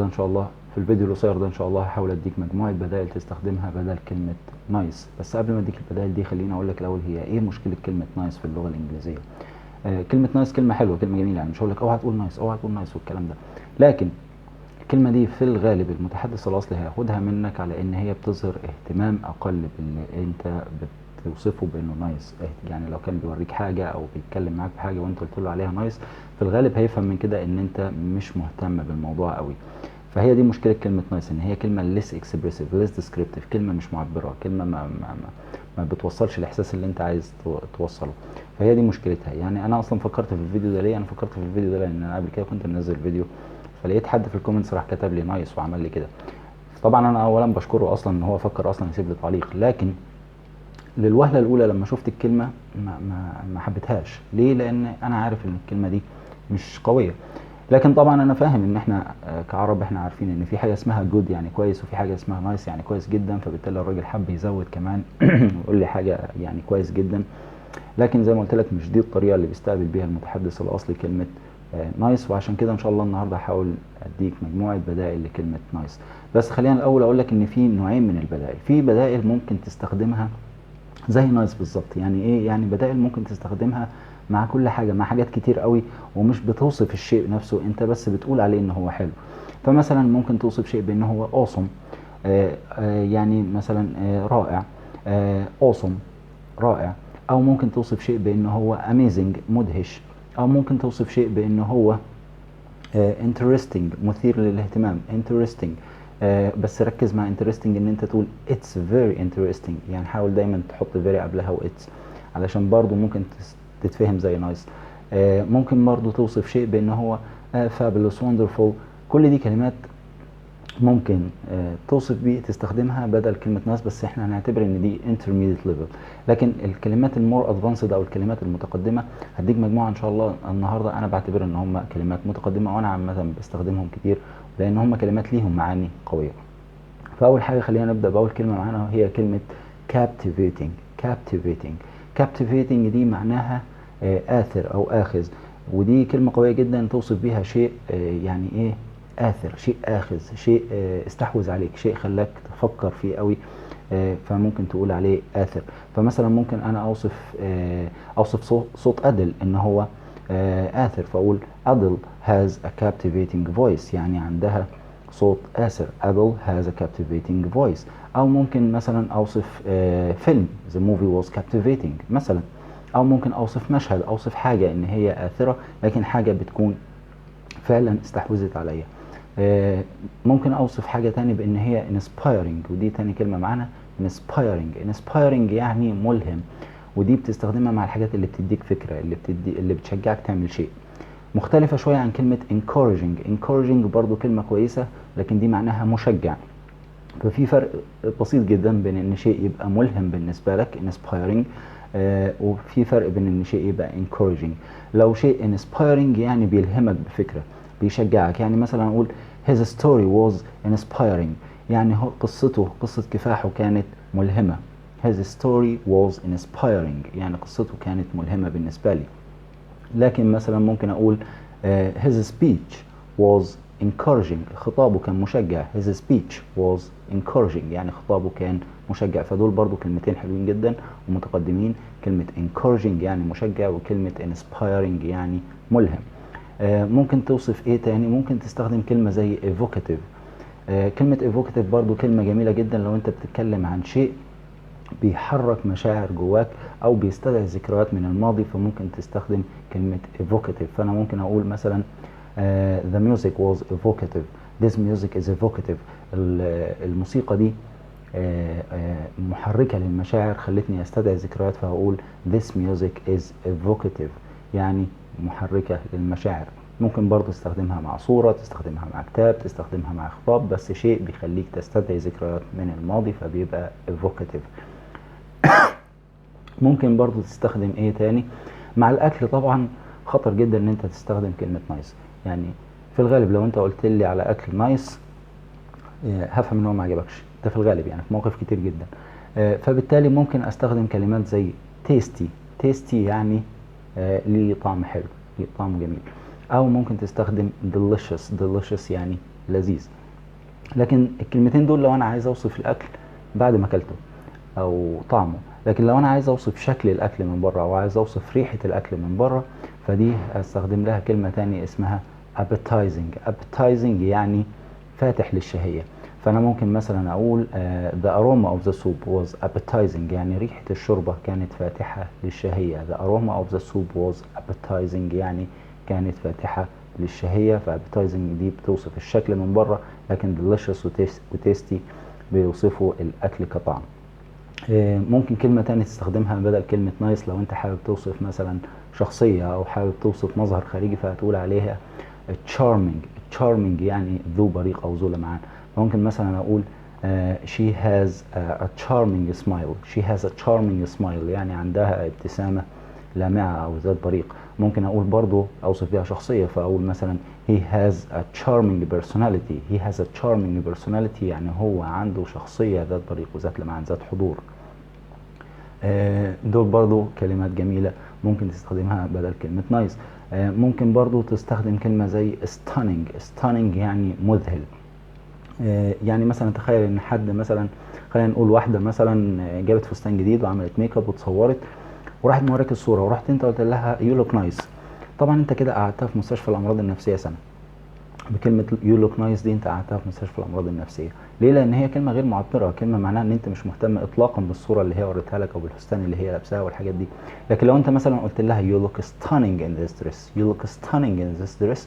ان شاء الله في الفيديو القصير ده ان شاء الله هحاول اديك مجموعة بدائل تستخدمها بدل كلمة nice. بس قبل ما اديك البدائل دي خليني اقول لك الاول هي ايه مشكلة كلمة nice في اللغة الانجليزية. كلمة nice كلمة حلوه، كلمة جميله، يعني مش هقول لك اوعى تقول nice اوعى تقول nice والكلام ده، لكن الكلمة دي في الغالب المتحدث الاصلي هياخدها منك على ان هي بتظهر اهتمام اقل باللي انت بتوصفه بانه nice. يعني لو كان بيوريك حاجة او بيتكلم معاك بحاجة وانت قلت له عليها nice، في الغالب هيفهم من كده ان انت مش مهتم بالموضوع قوي. فهي دي مشكلة كلمة nice، ان هي كلمة less expressive، less descriptive، كلمة مش معبره، كلمة ما بتوصلش الاحساس اللي انت عايز توصله. فهي دي مشكلتها. يعني انا اصلا فكرت في الفيديو ده ليه؟ انا فكرت في الفيديو ده لان انا قبل كده كنت منزل فيديو، فلقيت حد في ال comments راح كتب لي nice وعمل لي كده. طبعا انا اولا بشكره اصلا ان هو فكر اصلا يسيب لي تعليق، لكن للوهلة الاولى لما شفت الكلمة ما حبيتهاش. ليه؟ لان انا عارف ان الكلمة دي مش قوية. لكن طبعا انا فاهم ان احنا كعرب احنا عارفين ان في حاجة اسمها good يعني كويس، وفي حاجة اسمها nice يعني كويس جدا، فبالتالي الراجل حب يزود كمان ويقول لي حاجة يعني كويس جدا. لكن زي ما قلت لك مش دي الطريقة اللي بيستقبل بيها المتحدث الاصلي كلمة nice. وعشان كده ان شاء الله النهارده هحاول اديك مجموعة بدائل لكلمة nice. بس خلينا الاول اقول لك ان في نوعين من البدائل. في بدائل ممكن تستخدمها زي nice بالظبط. يعني ايه؟ يعني بدائل ممكن تستخدمها مع كل حاجة، مع حاجات كتير قوي، ومش بتوصف الشيء نفسه، انت بس بتقول عليه ان هو حلو. فمثلا ممكن توصف شيء بان هو awesome، يعني مثلا رائع، awesome رائع. او ممكن توصف شيء بان هو amazing مدهش، او ممكن توصف شيء بان هو interesting مثير للاهتمام، interesting. بس ركز مع interesting ان انت تقول it's very interesting، يعني حاول دايما تحط very قبلها و it's علشان برضو ممكن تتفهم زي nice. ممكن برضو توصف شيء بان هو fabulous، wonderful. كل دي كلمات ممكن توصف بيه، تستخدمها بدل كلمة nice، بس احنا هنعتبر ان دي intermediate level. لكن الكلمات ال more advanced او الكلمات المتقدمة هديك مجموعة ان شاء الله النهاردة، انا بعتبر ان هم كلمات متقدمة وانا عامة بستخدمهم كتير لان هم كلمات ليهم معاني قوية. فاول حاجة خلينا نبدأ باول كلمة معانا وهي كلمة captivating. captivating، captivating دي معناها آثر او آخذ، ودي كلمة قوية جدا توصف بيها شيء، يعني ايه آثر؟ شيء آخذ، شيء استحوذ عليك، شيء خلاك تفكر فيه قوي، فممكن تقول عليه آثر. فمثلا ممكن انا اوصف صوت أدل ان هو آثر، فاقول أدل has a captivating voice، يعني عندها صوت آثر، أدل has a captivating voice. او ممكن مثلا اوصف فيلم the movie was captivating مثلا، او ممكن اوصف مشهد، اوصف حاجة ان هي آثرة لكن حاجة بتكون فعلا استحوذت عليا. ممكن اوصف حاجة تاني بان هي inspiring، ودي تاني كلمة معانا inspiring. inspiring يعني ملهم، ودي بتستخدمها مع الحاجات اللي بتديك فكرة، اللي بتشجعك تعمل شيء. مختلفة شوية عن كلمة encouraging. encouraging برضو كلمة كويسة لكن دي معناها مشجع. ففي فرق بسيط جدا بين ان شيء يبقى ملهم بالنسبة لك inspiring، وفي فرق بين ان شيء يبقى encouraging. لو شيء inspiring يعني بيلهمك بفكرة، بيشجعك. يعني مثلا اقول his story was inspiring، يعني هو قصة كفاحه كانت ملهمة. his story was inspiring يعني قصته كانت ملهمة بالنسبة لي. لكن مثلا ممكن اقول his speech was encouraging، خطابه كان مشجع. his speech was encouraging يعني خطابه كان مشجع. فدول برضو كلمتين حلوين جدا ومتقدمين، كلمة encouraging يعني مشجع، وكلمة inspiring يعني ملهم. ممكن توصف ايه تاني؟ ممكن تستخدم كلمة زي evocative. كلمة evocative برضو كلمة جميلة جدا لو انت بتتكلم عن شيء بيحرك مشاعر جواك او بيستدعي ذكريات من الماضي، فممكن تستخدم كلمة evocative. فانا ممكن اقول مثلا the music was evocative، this music is evocative. الموسيقى دي محركة للمشاعر، خلتني استدعي ذكريات، فهقول this music is evocative يعني محركة للمشاعر. ممكن برضو تستخدمها مع صورة، تستخدمها مع كتاب، تستخدمها مع خطاب، بس شيء بيخليك تستدعي ذكريات من الماضي فبيبقى evocative. ممكن برضو تستخدم ايه تاني؟ مع الاكل طبعا خطر جدا ان انت تستخدم كلمة nice. يعني في الغالب لو انت قلت لي على اكل nice، هفهم ان هو ما عجبكش، ده في الغالب يعني في مواقف كتير جدا. فبالتالي ممكن استخدم كلمات زي tasty. tasty يعني ليه طعم حلو، ليه طعم جميل. او ممكن تستخدم delicious. delicious يعني لذيذ. لكن الكلمتين دول لو انا عايز اوصف الاكل بعد ما اكلته او طعمه، لكن لو انا عايز اوصف شكل الاكل من بره او عايز اوصف ريحة الاكل من بره، فدي استخدم لها كلمة تاني اسمها appetizing. appetizing يعني فاتح للشهية. فانا ممكن مثلا اقول the aroma of the soup was appetizing، يعني ريحة الشوربة كانت فاتحة للشهية. the aroma of the soup was appetizing يعني كانت فاتحة للشهية. ف appetizing دي بتوصف الشكل من بره، لكن delicious و tasty بيوصفوا الاكل كطعم. ممكن كلمة تانية تستخدمها بدل كلمة nice لو انت حابب توصف مثلا شخصية او حابب توصف مظهر خارجي، فهتقول عليها charming. charming يعني ذو بريق او ذو لمعان. ممكن مثلا اقول she has a charming smile. she has a charming smile يعني عندها ابتسامة لامعة او ذات بريق. ممكن اقول برضو اوصف بيها شخصية، فاقول مثلا he has a charming personality. he has a charming personality يعني هو عنده شخصية ذات بريق وذات لمعان، ذات حضور. دول برضو كلمات جميلة ممكن تستخدمها بدل كلمة nice. ممكن برضو تستخدم كلمة زي stunning. stunning يعني مذهل. يعني مثلا تخيل ان حد مثلا، خلينا نقول واحدة مثلا جابت فستان جديد وعملت ميك اب وتصورت وراحت موريك الصورة، ورحت انت قلت لها you look nice. طبعا انت كده قعدتها في مستشفى الامراض النفسية سنة. بكلمة you look nice دي انت قعدتها في مستشفى الامراض النفسية. ليه؟ لان هي كلمة غير معبرة، كلمة معناها ان انت مش مهتم اطلاقا بالصورة اللي هي وريتها لك او بالفستان اللي هي لابساها والحاجات دي. لكن لو انت مثلا قلت لها you look stunning in this dress، you look stunning in this dress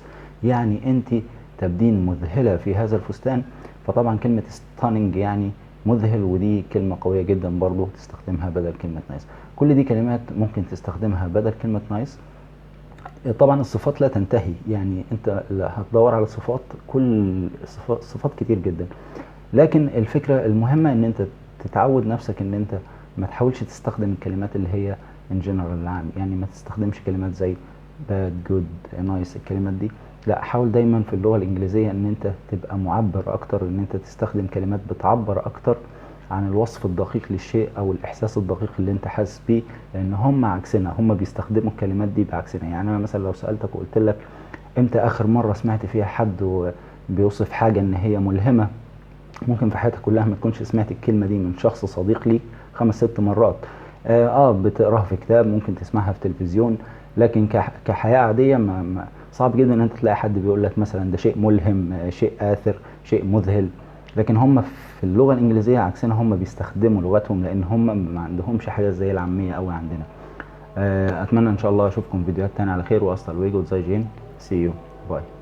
يعني انت تبدين مذهلة في هذا الفستان. فطبعا كلمة stunning يعني مذهل، ودي كلمة قوية جدا برضو تستخدمها بدل كلمة nice. كل دي كلمات ممكن تستخدمها بدل كلمة nice. طبعا الصفات لا تنتهي، يعني انت هتدور على صفات، كل صفات كتير جدا، لكن الفكرة المهمة ان انت تتعود نفسك ان انت ما تحاولش تستخدم الكلمات اللي هي in general العام، يعني ما تستخدمش كلمات زي bad، good، nice، الكلمات دي لا. حاول دايما في اللغة الإنجليزية ان انت تبقى معبر اكتر، ان انت تستخدم كلمات بتعبر اكتر عن الوصف الدقيق للشيء او الاحساس الدقيق اللي انت حاسس بيه، لان هم عكسنا، هم بيستخدموا الكلمات دي بعكسنا. يعني انا مثلا لو سألتك وقلت لك امتى اخر مرة سمعت فيها حد بيوصف حاجة ان هي ملهمة، ممكن في حياتك كلها ما تكونش سمعت الكلمة دي من شخص صديق ليك 5-6 مرات. بتقراها في كتاب، ممكن تسمعها في تلفزيون، لكن كحياة عادية ما صعب جدا ان انت تلاقي حد بيقول لك مثلا ده شيء ملهم، شيء آثر، شيء مذهل. لكن هم في اللغة الإنجليزية عكسنا، هم بيستخدموا لغتهم لأن هم ما عندهمش حاجة زي العامية أوي عندنا. أتمنى إن شاء الله أشوفكم فيديوهات تانية على خير، و hasta luego،再见، see you، bye.